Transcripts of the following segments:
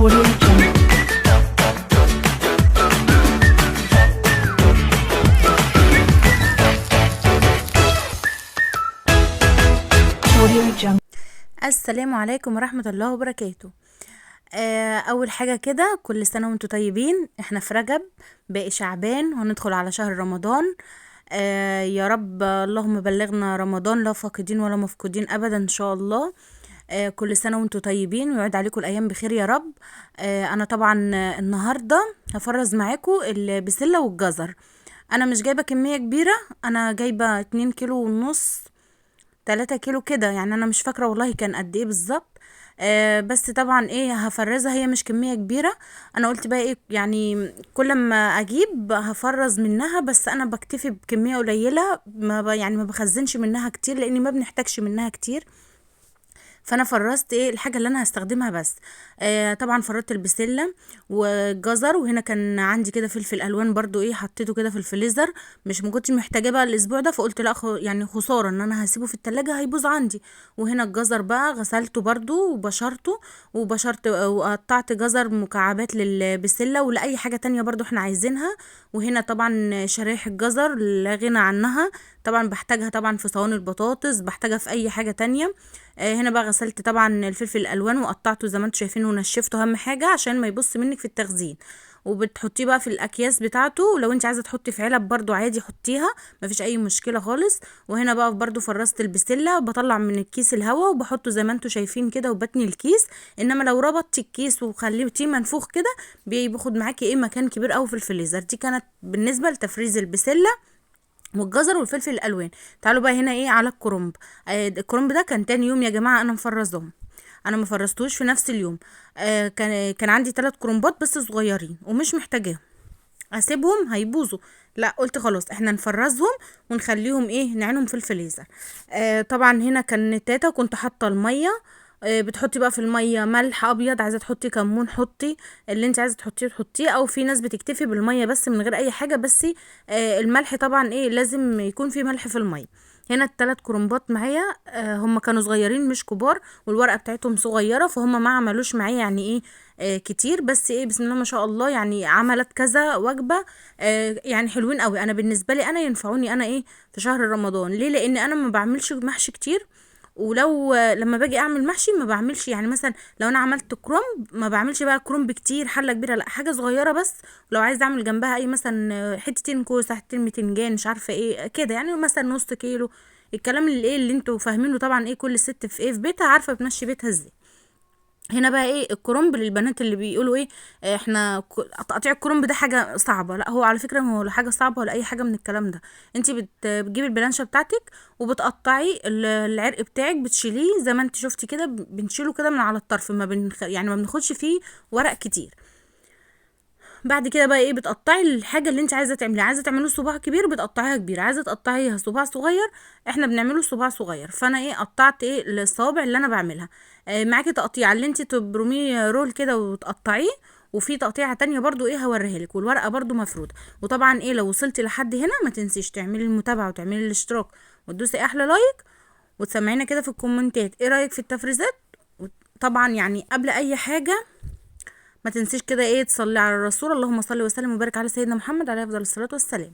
Audio Jungle. Audio Jungle. السلام عليكم ورحمة الله وبركاته. أول حاجة كده، كل سنة وانتم طيبين. احنا في رجب، باقي شعبان وهندخل على شهر رمضان. يا رب اللهم بلغنا رمضان لا فاقدين ولا مفقودين أبدا إن شاء الله. كل سنة وانتم طيبين ويعود عليكم الأيام بخير يا رب. أنا طبعا النهاردة هفرز معاكم البسلة والجزر. أنا مش جايبة كمية كبيرة، أنا جايبة 2 كيلو ونص، 3 كيلو كده، يعني انا مش فاكره والله كان قد ايه بالظبط. بس طبعا ايه هفرزها، هي مش كمية كبيرة. انا قلت بقى ايه، يعني كل ما اجيب هفرز منها، بس انا بكتفي بكمية قليله، ما يعني ما بخزنش منها كتير لاني ما بنحتاجش منها كتير. فانا فرزت ايه الحاجة اللي انا هستخدمها بس. طبعا فرزت البسله والجزر، وهنا كان عندي كده فلفل الوان برضو ايه حطيته كده في الفريزر، مش ما كنتش محتاجاه بقى الاسبوع ده، فقلت لا يعني خسارة ان انا هسيبه في التلاجة هيبوظ عندي. وهنا الجزر بقى غسلته برضو وبشرته، وقطعت جزر مكعبات للبسله ولاي حاجة تانية برضو احنا عايزينها. وهنا طبعا شرايح الجزر لا غنى عنها، طبعا بحتاجها طبعا في صواني البطاطس، بحتاجها في اي حاجة تانية. هنا بقى غسلت طبعا الفلفل الالوان وقطعته زي ما انتم شايفين ونشفته، اهم حاجة عشان ما يبص منك في التخزين. وبتحطيه بقى في الاكياس بتاعته، ولو انت عايزه تحطي في علب برضو عادي حطيها، مفيش اي مشكلة خالص. وهنا بقى برضو فرزت البسله، بطلع من الكيس الهوا وبحطه زي ما انتم شايفين كده وبتني الكيس. انما لو ربطتي الكيس وخليتيه منفوخ كده بياخد معاكي ايه مكان كبير قوي في الفريزر. دي كانت بالنسبة لتفريز البسله والجزر والفلفل الالوان. تعالوا بقى هنا ايه على الكرنب. الكرنب ده كان تاني يوم يا جماعة انا مفرزاهم، انا ما فرزتوش في نفس اليوم. كان عندي 3 كرنبات بس صغيرين ومش محتاجاهم، اسيبهم هيبوظوا، لا قلت خلاص احنا نفرزهم ونخليهم ايه نعينهم في الفريزر. طبعا هنا كان تاتا، وكنت حاطه المية. بتحطي بقى في المية ملح ابيض، عايزه تحطي كمون حطي، اللي انت عايزه تحطيه تحطيه، او في ناس بتكتفي بالمية بس من غير اي حاجة، بس الملح طبعا ايه لازم يكون في ملح في المية. هنا ال3 كرنبات معايا، هم كانوا صغيرين مش كبار، والورقة بتاعتهم صغيرة، فهم ما عملوش معايا يعني ايه، كتير، بس ايه بسم الله ما شاء الله يعني عملت كذا وجبة، يعني حلوين قوي. انا بالنسبة لي انا ينفعوني انا ايه في شهر رمضان. ليه؟ لان انا ما بعملش محشي كتير، ولو لما باجي اعمل محشي ما بعملش، يعني مثلا لو انا عملت كرنب ما بعملش بقى كرنب كتير حله كبيرة، لا حاجة صغيرة بس. لو عايزه اعمل جنبها اي مثلا حتتين كوسة، حتتين بتنجان، مش عارفه ايه كده، يعني مثلا نص كيلو، الكلام اللي ايه اللي انتوا فاهمينه طبعا ايه، كل ست في ايه في بيتها عارفه بتمشي بيتها ازاي. هنا بقى ايه الكرنب للبنات اللي بيقولوا ايه، احنا تقطيع الكرنب ده حاجة صعبة، لا هو على فكرة ما هو لا حاجة صعبة ولا اي حاجة من الكلام ده. انت بتجيبي البلانشه بتاعتك وبتقطعي العرق بتاعك، بتشيليه زي ما انت شفتي كده، بنشيله كده من على الطرف، يعني ما بناخدش فيه ورق كتير. بعد كده بقى ايه بتقطعي الحاجة اللي انت عايزه تعمليها، عايزه تعمليه صباع كبير بتقطعيها كبير، عايزه تقطعيها صباع صغير احنا بنعمله صباع صغير. فانا ايه قطعت ايه الصوابع اللي انا بعملها. معاكي تقطيع اللي انت تبرميه رول كده وتقطعيه، وفي تقطيعه تانية برضو ايه هوريها لك، والورقة برضو مفروده. وطبعا ايه لو وصلتي لحد هنا ما تنسيش تعملي المتابعة وتعملي الاشتراك وتدوسي احلى لايك، وتسمعينا كده في الكومنتات ايه رايك في التفريزات. وطبعا يعني قبل اي حاجة ما تنسيش كده ايه تصلي على الرسول، اللهم صل وسلم وبارك على سيدنا محمد عليه افضل الصلاة والسلام.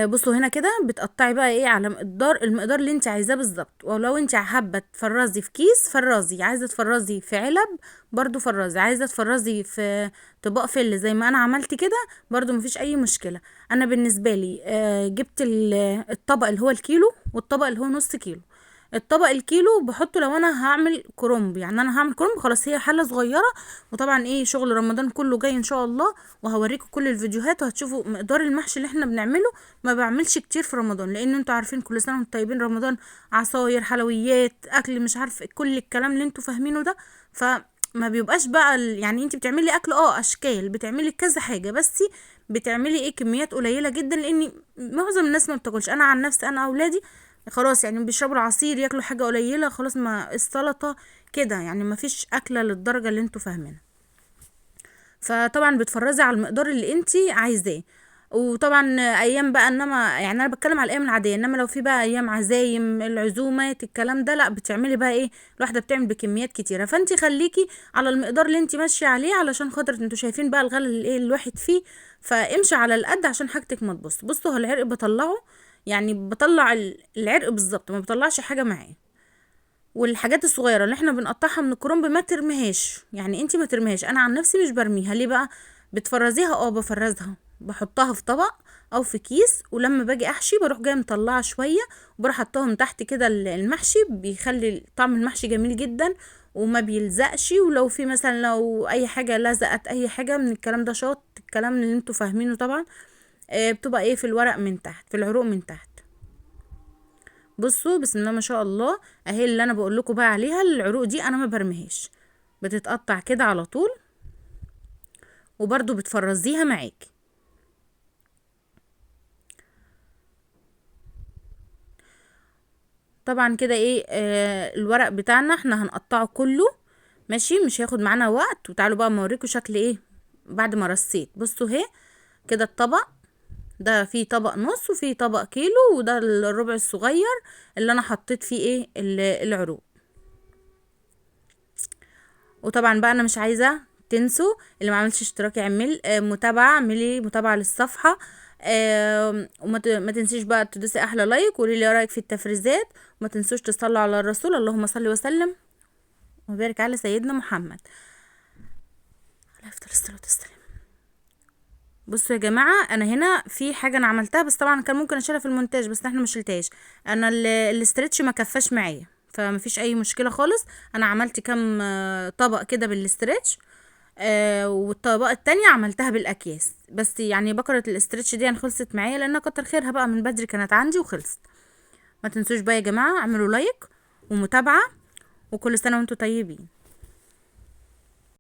بصوا هنا كده بتقطعي بقى ايه على المقدار اللي انت عايزاه بالظبط. ولو انت حابة تفرزي في كيس فرزي، عايزه تفرزي في علب برضو فرزي، عايزه تفرزي في طباق فل زي ما انا عملت كده برضو مفيش اي مشكلة. انا بالنسبة لي جبت الطبق اللي هو الكيلو والطبق اللي هو نص كيلو. الطبق الكيلو بحطه لو انا هعمل كرنب، يعني انا هعمل كرنب خلاص هي حله صغيرة. وطبعا ايه شغل رمضان كله جاي ان شاء الله، وهوريكم كل الفيديوهات وهتشوفوا مقدار المحشي اللي احنا بنعمله. ما بعملش كتير في رمضان لان انتوا عارفين كل سنة وانتم طيبين، رمضان عصاير حلويات اكل مش عارف كل الكلام اللي انتوا فاهمينه ده، فما بيبقاش بقى يعني انت بتعملي اكل اشكال، بتعملي كذا حاجة، بس بتعملي ايه كميات قليله جدا لان معظم الناس ما بتاكلش. انا عن نفسي انا اولادي خلاص يعني بيشربوا العصير، ياكلوا حاجة قليله خلاص، ما السلطة كده يعني ما فيش اكله للدرجة اللي انتوا فاهمينها. فطبعا بتفرزي على المقدار اللي انت عايزاه. وطبعا ايام بقى، انما يعني انا بتكلم على الايام العادية، انما لو في بقى ايام عزايم، العزومات، الكلام ده، لا بتعملي بقى ايه، الواحدة بتعمل بكميات كتيرة. فانت خليكي على المقدار اللي انت ماشية عليه، علشان خاطر انتوا شايفين بقى الغلا اللي ايه الواحد فيه، فامشي على القد عشان حاجتك ما تبص. بصوا هو العرق بطلعه، يعني بطلع العرق بالظبط، ما بطلعش حاجة معاه. والحاجات الصغيرة اللي احنا بنقطعها من الكرنب ما ترميهاش، يعني انت ما ترميهاش، انا عن نفسي مش برميها. ليه بقى؟ بتفرزيها؟ بفرزها، بحطها في طبق او في كيس، ولما باجي احشي بروح جاية مطلعه شوية وبروح حطاهم تحت كده المحشي، بيخلي طعم المحشي جميل جدا وما بيلزقش. ولو في مثلا لو اي حاجة لزقت اي حاجة من الكلام ده، شاط الكلام اللي انتوا فاهمينه طبعا، بتبقى ايه في الورق من تحت، في العروق من تحت. بصوا بسم الله ما شاء الله، اهي اللي انا بقول لكم بقى عليها، العروق دي انا ما برميهاش، بتتقطع كده على طول، وبرده بتفرزيها معاكي. طبعا كده ايه، الورق بتاعنا احنا هنقطعه كله، ماشي، مش هياخد معانا وقت. وتعالوا بقى اما اوريكم شكل ايه بعد ما رصيت. بصوا اهي كده الطبق ده فيه طبق نص وفيه طبق كيلو، وده الربع الصغير اللي انا حطيت فيه ايه العروق. وطبعا بقى انا مش عايزه تنسوا اللي ما عملش اشتراك يعمل، متابعه، اعملي متابعه للصفحه، وما ما تنسيش بقى تدوسي احلى لايك، وقولي لي رايك في التفريزات، وما تنسوش تصلوا على الرسول، اللهم صل وسلم وبارك على سيدنا محمد عليه افضل الصلاة والسلام. بصوا يا جماعة، انا هنا في حاجة انا عملتها، بس طبعا كان ممكن اشيلها في المونتاج، بس احنا ما شلتهاش. انا ال stretch ما كفاش معايا، فمفيش اي مشكلة خالص. انا عملت كام، طبق كده بال stretch، والطبقة التانية عملتها بالاكياس، بس بكره ال stretch دي خلصت معايا، لان كتر خيرها بقى من بدري كانت عندي وخلصت. ما تنسوش بقى يا جماعة اعملوا لايك ومتابعة، وكل سنة وانتم طيبين.